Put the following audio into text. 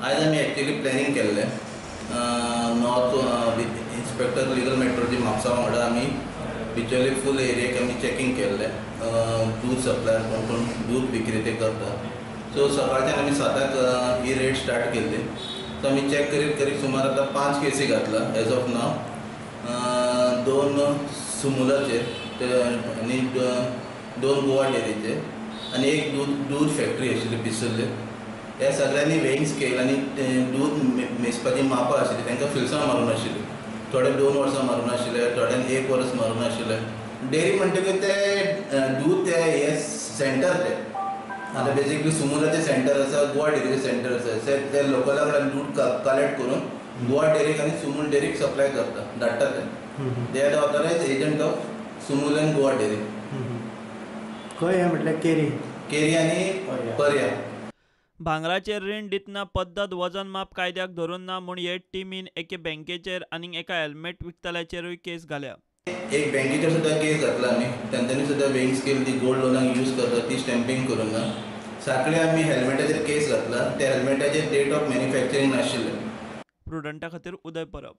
आयज आमी actually planning केल्लें north inspector legal metrology Mapusa वांगडा आमी बिचोली फूल एरियेक आमी चॅकिंग केल्लें. दूद सप्लायर कोण कोण दूद विक्रेते करता. सो सकाळच्यान आमी 7 ही रेड स्टार्ट केल्ली. सो आमी चॅक करीत करीत सुमार आतां 5 केसी घातला एज ऑफ नाव. 2 सुमुलाचेर आनी 2 गोवा डेरीचेर आनी एक दूद फॅक्टरी आशिल्ली पिसुल्ली. ह्या सगळ्यांनी वेइंग स्केल आनी दूद मेजपाची मापां आशिल्ली तांकां फिल्सां मारून आशिल्ली. थोडे 2 वर्सां मारून आशिल्ले, थोड्यांनी 1 वर्स मारून आशिल्ले. डेरी म्हणटकीर ते दूद ते हे सेंटर ते आतां बेजिकली सुमुलाचें सेंटर आसा, गोवा डेरीचें सेंटर आसा. ते लोकला कडल्यान दूद कलेक्ट करून गोवा डेरीक आनी सुमूल डेरीक सप्लाय करता, धाडटा ते. They are the authorise agent of Sumul and Goa dairy. खंय हें म्हटल्यार केरी, केरी आनी पर्या. भांगराचेर रीण दितना पद्दत वजन माप कायद्याक धरून ना म्हूण हे टिमीन एके बँकेचेर आनी एका हेल्मेट विकतल्याचेरूय केस घाल्या. एक बँकेचेर सुद्दां केस घातला आमी. तांच्यांनी सुद्दां वेइंग स्केल ती गोल्ड लोनाक यूज करता ती स्टॅम्पिंग करूंक ना. साखळे आमी हेल्मेटाचेर केस घातला, त्या हेल्मेटाचेर डेट ऑफ मॅन्युफॅक्चरींग नाशिल्लें. प्रुडंटा खातीर उदय परब.